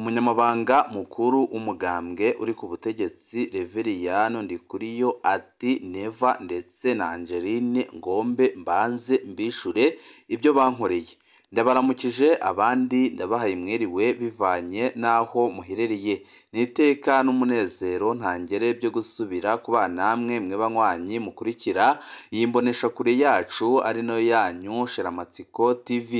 Umunyamabanga mukuru w'umugambwe uri ku butegetsi Reveriyano Ndikuriyo ati Neva ndetse na Angeline ngombe mbanze mbishure ibyo bankoreye. Ndabaramukije abandi ndabahaye mwiriwe bivanye n'aho muherereye. Ni iteka n'umunezero ntangere byo gusubira kubana namwe mwe banywanyi mukurikira iyi mboneshakure yacu ari nayo yanyu Sheramatsiko TV.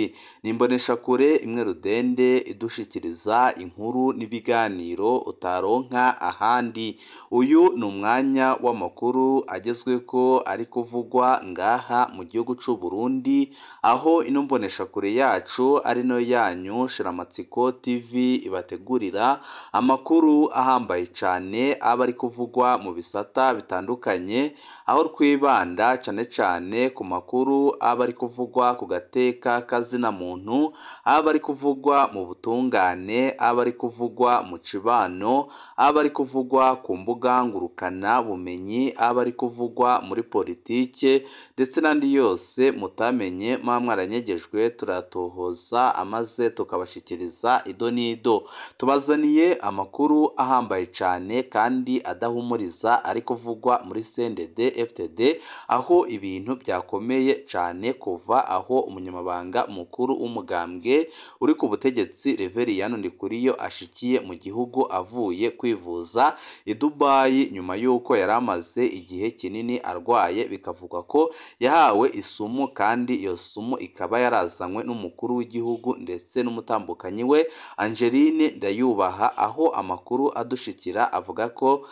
Ni imboneshakure imwe rudende idushikiriza inkuru n'ibiganiro utaronka ahandi. Uyu ni umwanya w'amakuru agezweko ari kuvugwa ngaha mu gihugu c'u Burundi, aho ino mboneshakure yacu ari nayo yanyu Sheramatsiko TV ibategurira amakuru ahambaye cane aba ari kuvugwa mu bisata bitandukanye, aho twibanda cane cane ku makuru aba ari kuvugwa ku gateka kazina muntu, aba ari kuvugwa mu butungane, aba ari kuvugwa mu cibano, aba ari kuvugwa ku mbuga ngurukana bumenyi, aba ari kuvugwa muri politike ndetse n'andi yose mutamenye muba mwaranyegejwe, turatohoza amaze tukabashikiriza ido n'ido. Tubazaniye amakuru ahambaye cane kandi adahumuriza ari kuvugwa muri CNDD FDD, aho ibintu byakomeye cane kuva aho umunyamabanga mukuru w'umugambwe uri ku butegetsi Reveriyano Ndikuriyo ashikiye mu gihugu avuye kwivuza i Dubai nyuma y'uko yari amaze igihe kinini arwaye, bikavugwa ko yahawe isumu kandi iyo sumu ikaba yarazanywe n'umukuru w'igihugu ndetse n'umutambukanyi we Angeline Ndayubaha, aho amakuru adushikira avuga ko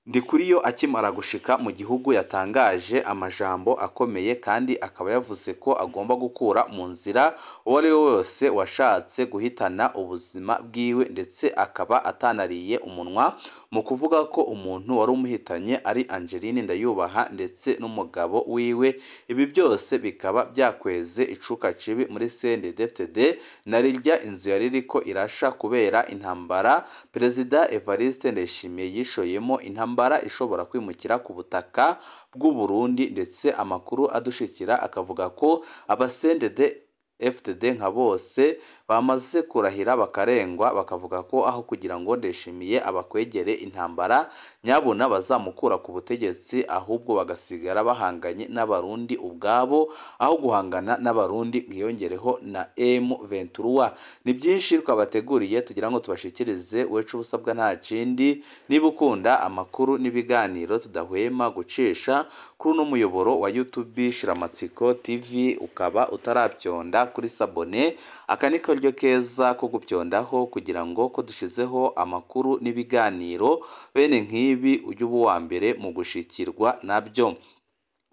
Ndikuriyo akimara gushika mu gihugu yatangaje amajambo akomeye kandi akaba yavuze ko agomba gukura mu nzira uwo ari we wese washatse guhitana ubuzima bwiwe, ndetse akaba atanariye umunwa mu kuvuga ko umuntu wari umuhitanye ari Angeline Ndayubaha ndetse n'umugabo wiwe. Ibi byose bikaba byakweze icuka cibi muri CNDD-FDD na rirya inzu yari iriko irasha kubera intambara Perezida Evariste Ndayishimiye yishoyemo, intambara ishobora kwimukira ku butaka bw'u Burundi, ndetse amakuru adushikira akavuga ko aba CNDD FDD nka bose bamaze kurahira bakarengwa, bakavuga ko aho kugira ngo Ndayishimiye abakwegere intambara nyabuna bazamukura ku butegetsi, ahubwo bagasigara bahanganye n'Abarundi ubwabo, aho guhangana n'Abarundi mwiyongereho na M23. Ni byinshi twabateguriye tugira ngo tubashikirize, wecu ubusabwa nta kindi. Niba ukunda amakuru n'ibiganiro tudahwema gucisha kuri uno muyoboro wa YouTube Shiramatsiko TV, ukaba utarabyonda kuri sabone, aka ni karyo keza ko gupyondaho kugira ngo ko dushizeho amakuru n'ibiganiro bene nk'ibi ujye uba uwa mbere mu gushikirwa nabyo.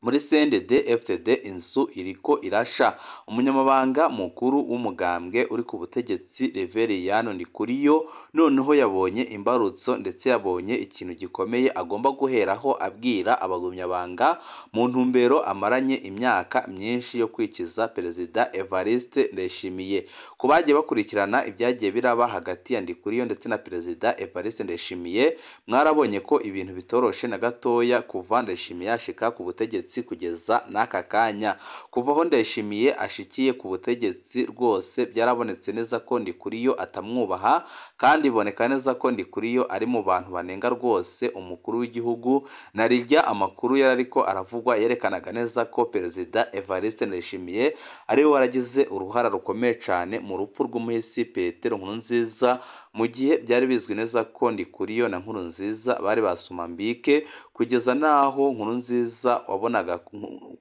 Muri CNDD FDD inzu iriko irasha. Umunyamabanga mukuru w'umugambwe uri ku butegetsi Reveriyano Ndikuriyo noneho yabonye imbarutso ndetse yabonye ikintu gikomeye agomba guheraho abwira abagumyabanga mu ntumbero amaranye imyaka myinshi yo kwikiza Perezida Evariste Ndayishimiye. Ku bagiye bakurikirana ibyagiye biraba hagati ya Ndikuriyo ndetse na Perezida Evariste Ndayishimiye, mwarabonye ko ibintu bitoroshe na gatoya kuva Ndayishimiye yashika ku butegetsi kugeza n'aka kanya. Kuva aho Ndayishimiye ashikiye ku butegetsi rwose byarabonetse neza ko Ndikuriyo atamwubaha, kandi iboneka neza ko Ndikuriyo ari mu bantu banenga rwose umukuru w'igihugu. Na rirya amakuru yari ariko aravugwa yerekanaga neza ko Perezida Evariste Ndayishimiye ariwe waragize uruhara rukomeye cyane mu rupfu rw'umuhisi Petero Nkurunziza, mu gihe byari bizwi neza ko Ndikuriyo na Nkurunziza bari basumambike, kugeza n'aho Nkurunziza wabonaga,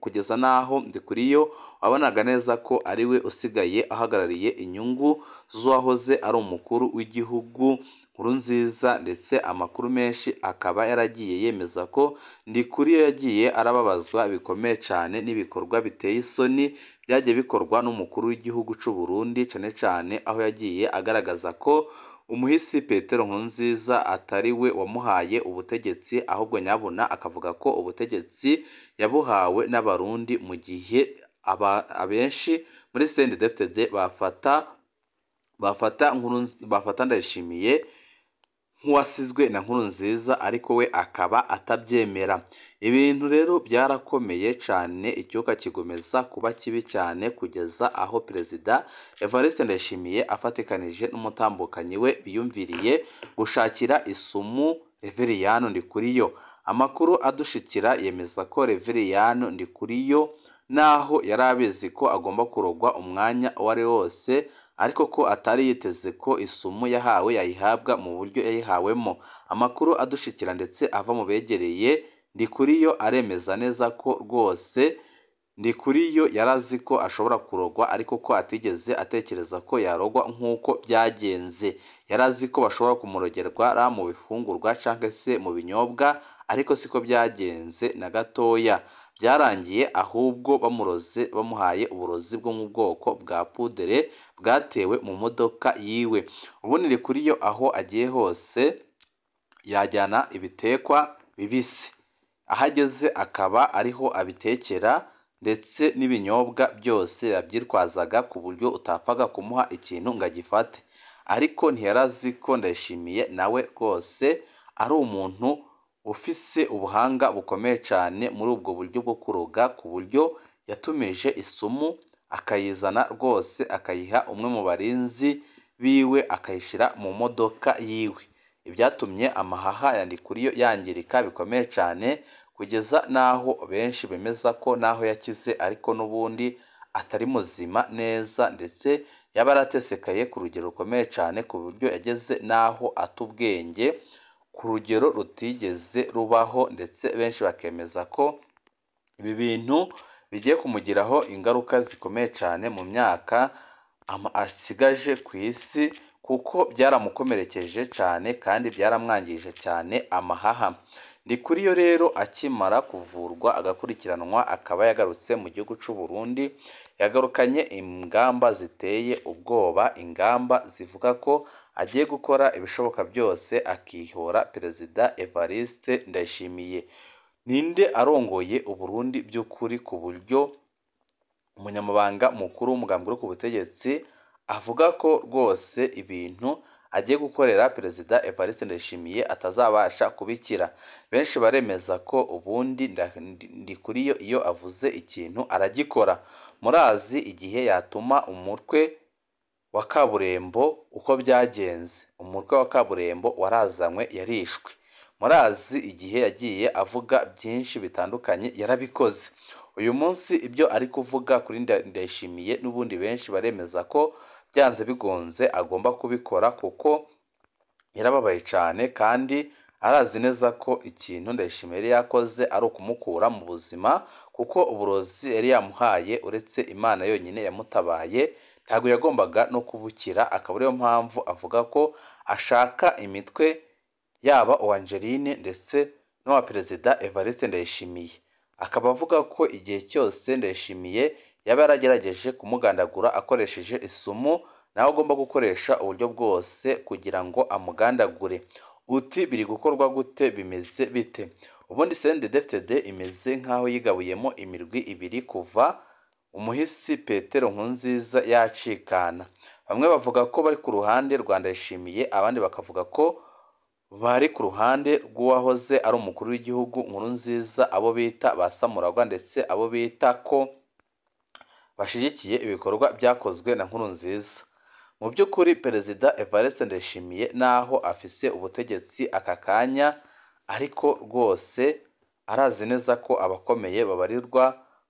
kugeza n'aho Ndikuriyo wabonaga neza ko ariwe usigaye ahagarariye inyungu z'uwahoze ari umukuru w'igihugu Nkurunziza, ndetse amakuru menshi akaba yaragiye yemeza ko Ndikuriyo yagiye arababazwa bikomeye cyane n'ibikorwa biteye isoni byagiye bikorwa n'umukuru w'igihugu c'u Burundi, cane cane aho yagiye agaragaza ko umuhisi Petero Nkurunziza atari we wamuhaye ubutegetsi, ahubwo nyabuna akavuga ko ubutegetsi yabuhawe n'Abarundi, mu gihe abenshi muri CNDD-FDD bafata Ndayishimiye nk'uwasizwe na Nkurunziza, ariko we akaba atabyemera. Ibintu rero byarakomeye cyane, icyuka kigomeza kuba kibi cyane kugeza aho Perezida Evariste Ndayishimiye afatikanije n'umutambukanyi we biyumviriye gushakira isumu Reveriyano Ndikuriyo. Amakuru adushikira yemeza ko Reveriyano Ndikuriyo naho yari abizi ko agomba kurogwa umwanya uwo ari wose, ariko ko atari yiteze ko isumu yahawe yayihabwa mu buryo yayihawemo. Amakuru adushikira ndetse ava mu begereye Ndikuriyo aremeza neza ko rwose Ndikuriyo yari azi ko ashobora kurogwa, ariko ko atigeze atekereza ko yarogwa nk'uko byagenze. Yari azi ko bashobora kumurogerwa mu bifungurwa cyangwa se mu binyobwa, ariko siko byagenze na gatoya. Byarangiye ahubwo bamuroze, bamuhaye uburozi bwo mu bwoko bwa pudere bwatewe mu modoka yiwe. Ubundi Ndikuriyo aho agiye hose yajyana ibitekwa bibisi, aho ageze akaba ariho abitekera, ndetse n'ibinyobwa byose yabyitwazaga ku buryo utapfaga kumuha ikintu ngo agifate. Ariko ntiyari azi ko Ndayishimiye nawe rwose ari umuntu ufise ubuhanga bukomeye cyane muri ubwo buryo bwo kuroga, ku buryo yatumije isumu akayizana rwose akayiha umwe mu barinzi biwe, akayishyira mu modoka yiwe. Ibyatumye amahaha ya Ndikuriyo yangirika bikomeye cyane, kugeza n'aho benshi bemeza ko n'aho yakize ariko n'ubundi atari muzima neza, ndetse yaba yaratesekaye ku rugero rukomeye cyane, ku buryo yageze n'aho ata ubwenge ku rugero rutigeze rubaho, ndetse benshi bakemeza ko ibi bintu bigiye kumugiraho ingaruka zikomeye cyane mu myaka asigaje ku isi, kuko byaramukomerekeje cyane kandi byaramwangije cyane amahaha. Ndikuriyo rero akimara kuvurwa agakurikiranwa akaba yagarutse mu gihugu cy'u Burundi, yagarukanye ingamba ziteye ubwoba, ingamba zivuga ko agiye gukora ibishoboka byose akihora Perezida Evariste Ndayishimiye. Ninde arongoye Uburundi by'ukuri, ku buryo umunyamabanga mukuru w'umugambi uri ku butegetsi avuga ko rwose ibintu agiye gukorera Perezida Evariste Ndayishimiye atazabasha kubikira? Benshi baremeza ko ubundi Ndikuriyo iyo avuze ikintu aragikora. Murazi igihe yatuma umutwe wa kaburimbo uko byagenze, umutwe wa kaburimbo warazanywe yarishwe. Murazi igihe yagiye avuga byinshi bitandukanye yarabikoze. Uyu munsi ibyo ari kuvuga kuri Ndayishimiye n'ubundi benshi baremeza ko byanze bigonze agomba kubikora, kuko yarababaye cyane kandi arazi neza ko ikintu Ndayishimiye yari yakoze ari ukumukura mu buzima, kuko uburozi yari yamuhaye uretse Imana yonyine yamutabaye ntabwo yagombaga no kubukira. Akaba ariyo mpamvu avuga ko ashaka imitwe yaba uwa Angeline ndetse n'uwa Perezida Evariste Ndayishimiye. Akaba avuga ko igihe cyose Ndayishimiye yaba yaragerageje kumugandagura akoresheje isumu, nawe agomba gukoresha uburyo bwose kugira ngo amugandagure. Uti biri gukorwa gute, bimeze bite? Ubundi CNDD-FDD imeze nk'aho yigabuyemo imirwi ibiri kuva umuhisi Petero Nkurunziza yacikana. Bamwe bavuga ko bari ku ruhande rwa Ndayishimiye, abandi bakavuga ko bari ku ruhande rw'uwahoze ari umukuru w'igihugu Nkurunziza, abo bita ba Samuragwa, ndetse abo bita ko bashyigikiye ibikorwa byakozwe na Nkurunziza. Mu by'ukuri Perezida Evariste Ndayishimiye naho afise ubutegetsi aka kanya, ariko rwose arazi neza ko abakomeye babarirwa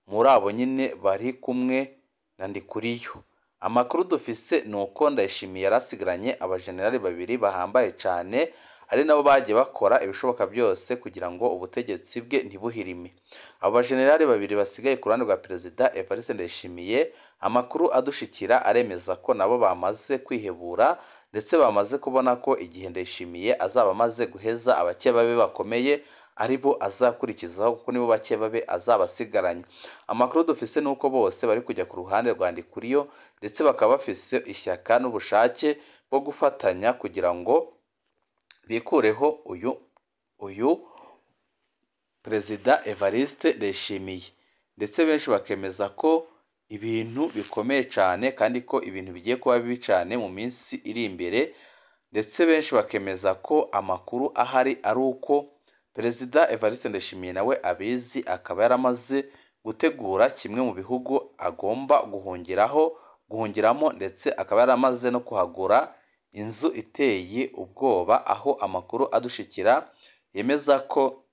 muri abo nyine bari kumwe na Ndikuriyo. Amakuru dufise ni uko Ndayishimiye yarasigaranye abajenerali babiri bahambaye cyane, ari nabo bagiye bakora ibishoboka byose kugira ngo ubutegetsi bwe ntibuhirime. Abo bajenerali babiri basigaye ku ruhande rwa Perezida Evariste Ndayishimiye, amakuru adushikira aremeza ko nabo bamaze kwihebura, ndetse bamaze kubona ko igihe Ndayishimiye azaba amaze guheza abakeba be bakomeye ari bo azakurikizaho, kuko nibo bake babe azaba asigaranye. Amakuru dufise ni uko bose bari kujya ku ruhande rwa Ndikuriyo, ndetse bakaba bafise ishyaka n'ubushake bwo gufatanya kugira ngo bikureho uyu Perezida Evariste Ndayishimiye. Ndetse benshi bakemeza ko ibintu bikomeye cyane kandi ko ibintu bigiye kuba bibi cyane mu minsi iri imbere. Ndetse benshi bakemeza ko amakuru ahari ari uko Perezida Evariste Ndayishimiye nawe abizi, akaba yaramaze gutegura kimwe mu bihugu agomba guhungiramo, ndetse akaba yaramaze no kuhagura inzu iteye ubwoba, aho amakuru adushikira yemeza ko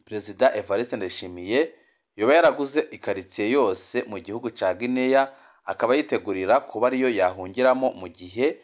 Perezida Evariste Ndayishimiye yoba yaraguze ikaritsiye yose mu gihugu ca Guinea, akaba yitegurira kuba ariyo yahungiramo mu gihe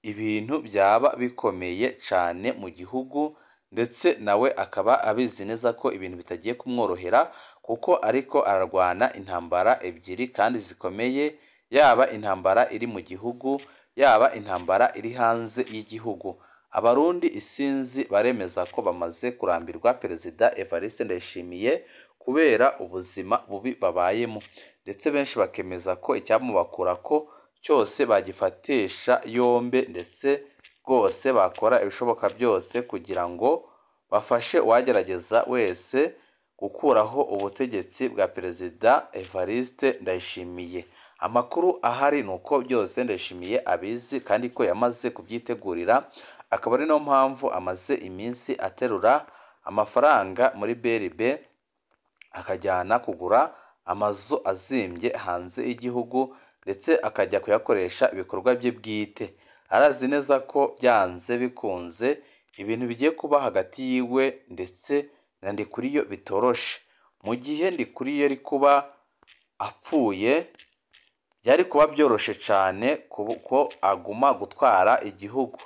ibintu byaba bikomeye cane mu gihugu. Ndetse nawe akaba abizi neza ko ibintu bitagiye kumworohera, kuko ariko ararwana intambara ebyiri kandi zikomeye, yaba intambara iri mu gihugu, yaba intambara iri hanze y'igihugu. Abarundi isinzi baremeza ko bamaze kurambirwa Perezida Evariste Ndayishimiye kubera ubuzima bubi babayemo, ndetse benshi bakemeza ko icyamubakura ko cyose bagifatisha yombe, ndetse rwose bakora ibishoboka byose kugira ngo bafashe uwagerageza wese gukuraho ubutegetsi bwa Perezida Evariste Ndayishimiye. Amakuru ahari ni uko byose Ndayishimiye abizi kandi ko yamaze kubyitegurira, akaba ari no mpamvu amaze iminsi aterura amafaranga muri BRB akajyana kugura amazu azimbye hanze y'igihugu, ndetse akajya kuyakoresha ibikorwa bye bwite. Arazi neza ko byanze bikunze ibintu bigiye kuba hagati yiwe ndetse na Ndikuriyo bitoroshe. Mu gihe Ndikuriyo ari kuba apfuye, byari kuba byoroshe cyane kuko aguma gutwara igihugu,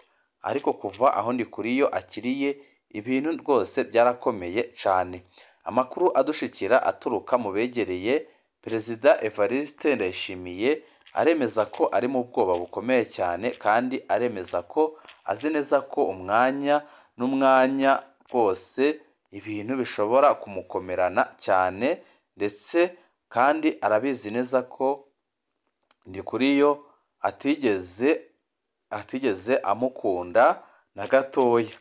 ariko kuva aho Ndikuriyo akiriye ibintu rwose byarakomeye cyane. Amakuru adushikira aturuka mu begereye Perezida Evariste Ndayishimiye aremeza ko ari mu bwoba bukomeye cyane, kandi aremeza ko azi neza ko umwanya n'umwanya rwose ibintu bishobora kumukomerana cyane, ndetse kandi arabizi neza ko Ndikuriyo atigeze amukunda na gatoya.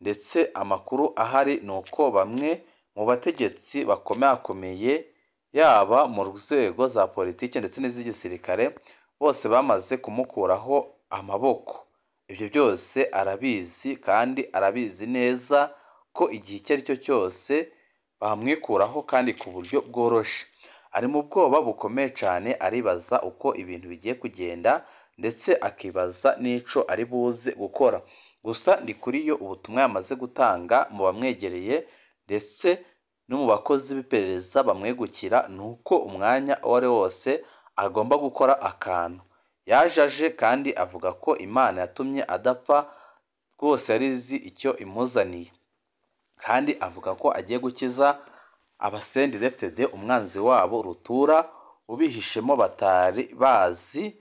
Ndetse amakuru ahari ni uko bamwe mu bategetsi bakomakomeye, yaba mu nzego za politiki ndetse n'iz'igisirikare, bose bamaze kumukuraho amaboko. Ibyo byose arabizi kandi arabizi neza ko igihe icyo ari cyo cyose bamwikuraho kandi ku buryo bworoshe. Ari mu bwoba bukomeye cyane, aribaza uko ibintu bigiye kugenda, ndetse akibaza n'ico ari buze gukora. Gusa Ndikuriyo ubutumwa yamaze gutanga mu bamwegereye ndetse no mu bakozi b'iperereza bamwegukira, ni uko umwanya uwo ari wose agomba gukora akantu. Yaje aje kandi avuga ko Imana yatumye adapfa, rwose yari izi icyo imuzaniye, kandi avuga ko agiye gukiza abaCNDD-FDD umwanzi wabo rutura ubihishemo batari bazi.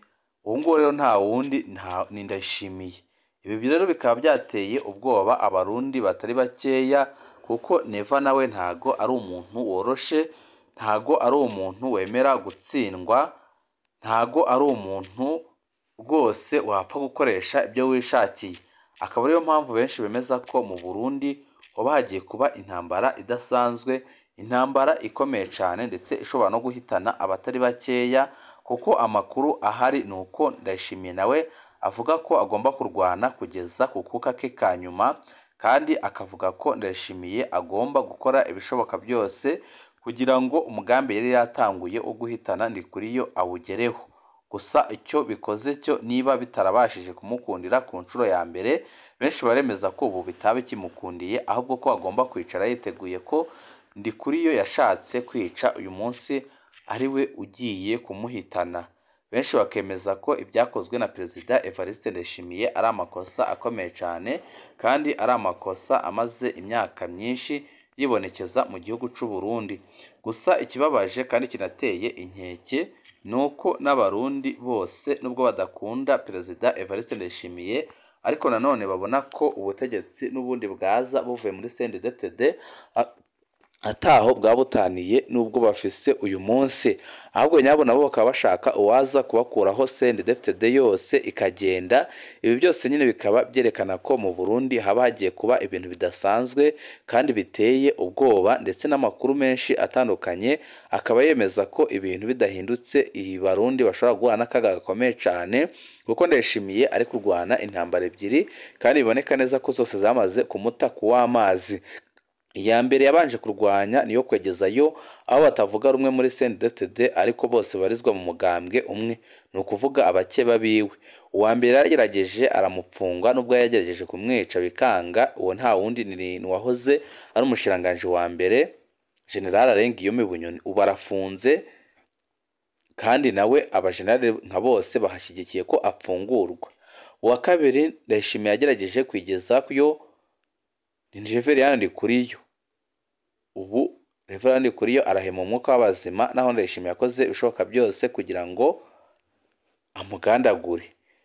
Uwo nguwo rero nta wundi ni Ndayishimiye. Ibi rero bikaba byateye ubwoba Abarundi batari bakeya, kuko Neva nawe ntago ari umuntu woroshe, ntago ari umuntu wemera gutsindwa, ntago ari umuntu rwose wapfa gukoresha ibyo wishakiye. Akaba ariyo mpamvu benshi bemeza ko mu Burundi hoba hagiye kuba intambara idasanzwe, intambara ikomeye cyane ndetse ishobora no guhitana abatari bakeya, kuko amakuru ahari ni uko Ndayishimiye nawe avuga ko agomba kurwana kugeza ku kuka ke ka nyuma, kandi akavuga ko Ndayishimiye agomba gukora ibishoboka byose kugira ngo umugambi yari yatanguye wo guhitana Ndikuriyo awugereho. Gusa icyo bikoze cyo niba bitarabashije kumukundira ku nshuro ya mbere, benshi baremeza ko ubu bitaba bikimukundiye, ahubwo ko agomba kwicara yiteguye ko Ndikuriyo yashatse kwica uyu munsi ari we ugiye kumuhitana. Benshi bakemeza ko ibyakozwe na Perezida Evariste Ndayishimiye ari amakosa akomeye cyane, kandi ari amakosa amaze imyaka myinshi yibonekeza mu gihugu cy'u Burundi. Gusa ikibabaje kandi kinateye inkeke ni uko n'Abarundi bose nubwo badakunda Perezida Evariste Ndayishimiye, ariko nanone babona ko ubutegetsi n'ubundi bwaza buvuye muri CNDD-FDD ataho bwabutaniye n'ubwo bafise uyu munsi, ahubwo nyabo nabo bakaba bashaka uwaza kubakuraho CNDD-FDD yose ikagenda. Ibi byose nyine bikaba byerekana ko mu Burundi haba hagiye kuba ibintu bidasanzwe kandi biteye ubwoba, ndetse n'amakuru menshi atandukanye akaba yemeza ko ibintu bidahindutse iyi Barundi bashobora guhura n'akaga gakomeye cyane, kuko Ndayishimiye ari kurwana intambara ebyiri kandi biboneka neza ko zose zamaze kumuta ku w'amazi. Iya mbere yabanje kurwanya niyo kwegezayo aho batavuga rumwe muri CNDD-FDD ariko bose barizwa mu mugambwe umwe, ni ukuvuga abakeba biwe. Uwa mbere yaragerageje aramupfunga, nubwo yagerageje kumwica bikanga, uwo nta wundi ni uwahoze ari umushikiranganji wa mbere General Arengiyome Bunyoni, ubu arafunze kandi nawe abajenerali nka bose bahashyigikiye ko afungurwa. Uwa kabiri Ndayishimiye yagerageje kwigeza kuyo ni Reveriyani Ndikuriyo, ubu Reveriyani Ndikuriyo arahema umwuka w'abazima, naho Ndayishimiye yakoze ibishoboka byose kugira ngo amugandagure.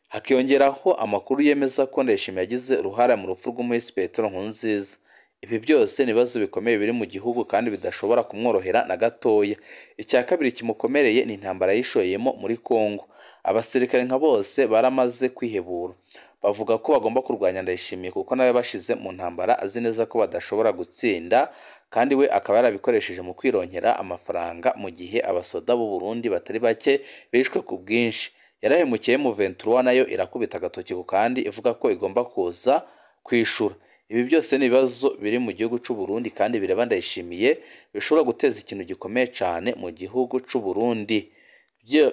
Hakiyongeraho amakuru yemeza ko Ndayishimiye yagize uruhare mu rupfu rw'umuhisi Petero Nkurunziza. Ibi byose ni ibibazo bikomeye biri mu gihugu kandi bidashobora kumworohera na gatoya. Icya kabiri kimukomereye ni intambara yishoyemo muri Kongo. Abasirikare nka bose baramaze kwihebura, bavuga ko bagomba kurwanya Ndayishimiye kuko nawe bashize mu ntambara azi neza ko badashobora gutsinda, kandi we akaba yarabikoresheje mu kwironkera amafaranga mu gihe abasoda b'u Burundi batari bake bishwe ku bwinshi. Yarahemukiye M23 nayo irakubita agatoki ku kandi ivuga ko igomba kuza kwishura. Ibi byose ni ibibazo biri mu gihugu cy'u Burundi kandi bireba Ndayishimiye, bishobora guteza ikintu gikomeye cyane mu gihugu cy'u Burundi.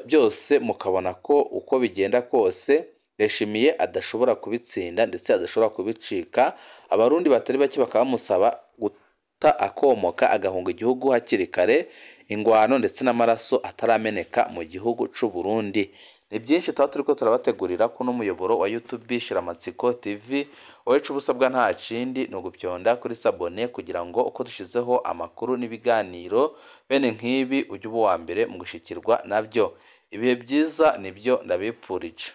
Byose mukabona ko uko bigenda kose Ndayishimiye adashobora kubitsinda ndetse adashobora kubicika. Abarundi batari bake bakaba bamusaba guta akomoka agahunga igihugu hakiri kare, ingwano ndetse n'amaraso atarameneka mu gihugu cy'u Burundi. Ni byinshi tuba turiko turabategurira kuno muyoboro wa YouTube Shiramatsiko TV. Wowe ico ubusabwa nta kindi ni ugupyonda kuri sabone kugira ngo uko dushizeho amakuru n'ibiganiro bene nk'ibi ujye uba uwa mbere mu gushikirwa nabyo. Ibihe byiza nibyo ndabipfurije.